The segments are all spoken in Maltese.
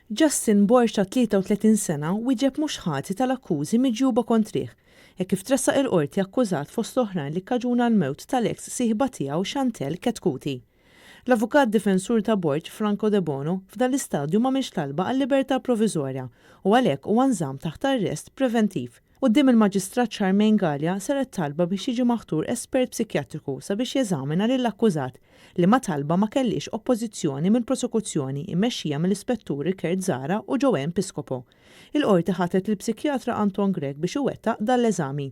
Justin Borg ta' 33 sena wieġeb mhux ħati tal-akkużi miġjuba kontrih, hekk kif tressaq il-Qorti akkużat fost oħrajn li kkaġuna l-mewt tal-eks sieħba tiegħu Chantelle Chetcuti. L-avukat difensur ta' Borg, Franco Debono, f'dan l-istadju m'għamilx talba għal libertà proviżorja u għalhekk huwa nżamm taħt arrest preventiv. Quddiem il-Maġistrat Charmaine Galea saret talba biex jiġi maħtur espert psikjatriku sabiex jeżamina lill-akkużat, liema talba ma kellhiex oppożizzjoni mill-prosekuzzjoni mmexxija mill-Ispetturi Kurt Zahra u Joanne Piscopo. Il-Qorti ħatret lill-psikjatra Anton Grech biex iwettaq dan l-eżami.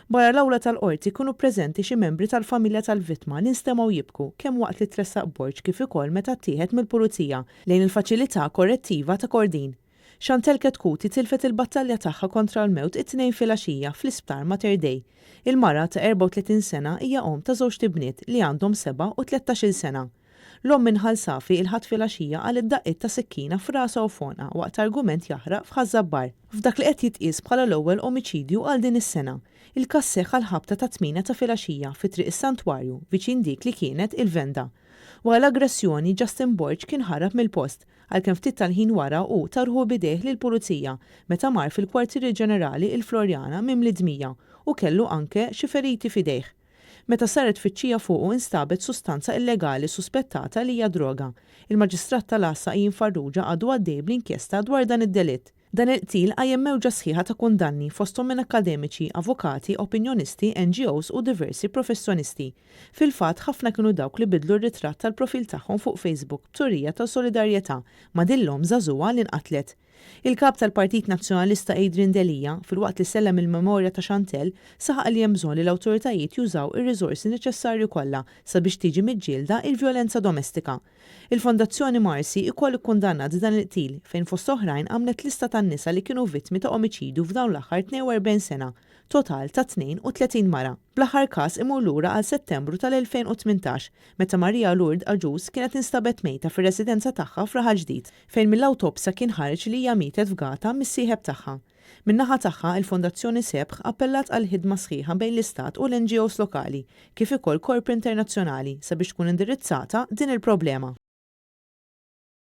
Barra l-awla tal-Qorti kienu preżenti xi membri tal-familja tal-vittma li nstemgħu jibku kemm waqt li tressaq Borg kif ukoll meta ttieħed mill-Pulizija lejn il-Faċilità Korrettiva ta' Kordin. Chantelle Chetcuti tilfet il-battalja tagħha kontra l-mewt it-Tnejn filgħaxija fl-Isptar Mater Dei. Il-mara ta' 34 sena hija omm ta' żewġt ibniet li għandhom sebgħa u tlettax-il sena. L-omm minn Ħal Safi il-Ħadd filgħaxija qalgħet daqqiet ta' sikkina f'rasha u f'għonqha waqt argument jaħraq f'Ħaż-Żabbar, f'dak li qed jitqies bħala l-ewwel omiċidju għal din is-sena. Il-każ seħħ għall-ħabta tat-tmienja ta' filgħaxija fi Triq is-Santwarju, viċin dik li kienet il-venda. Wara l-aggressjoni, Justin Borg kien ħarab mill-post, għalkemm ftit tal-ħin wara hu ta ruħu b'idejh lill-Pulizija meta mar fil-Kwartieri Ġenerali il-Floriana mimli dmija u kellu anke xi feriti f'idejh. Meta saret tfittxija fuqu instabet sustanza illegali suspettata li hija droga. Il-Maġistrat tal-Għassa Ian Farrugia għadu għaddej bl-inkjesta dwar dan id-delitt. Dan il-qtil qajjem mewġa sħiħa ta' kundanni fosthom minn akkademiċi, avukati, opinjonisti, NGOs u diversi professjonisti. Fil-fatt, ħafna kienu dawk li biddlu r-ritratt tal-profil tagħhom fuq Facebook b'turija ta' solidarjetà ma' din l-omm żagħżugħa li nqatlet. Il-Kap tal-Partit Nazzjonalista Adrian Delia, filwaqt li sellem il-memorja ta' Chantelle, saħaq li hemm bżonn li l-awtoritajiet jużaw ir-riżorsi neċessarju kollha sabiex tiġi miġġielda il-vjolenza domestika. Il-Fondazzjoni Marsi ikoll ikkundannat dan il-qtil, fejn fost oħrajn għamlet lista tan-nisa li kienu vittmi ta' omiċidju f'dawn l-aħħar 42 sena, total ta' 32 mara. Bl-aħħar każ imur lura għal Settembru tal-2018, meta Maria Lourdes Agius kienet instabet mejta fir-residenza tagħha f'Raħal Ġdid, fejn mill-awtopsja kien ħareġ li hija mietet fgata mis-sieħeb tagħha. Min-naħa tagħha, il-Fondazzjoni Sebħ appellat għal ħidma sħiħa bejn l-Istat u l-NGOs lokali, kif ukoll korpi internazzjonali sabiex tkun indirizzata din il-problema.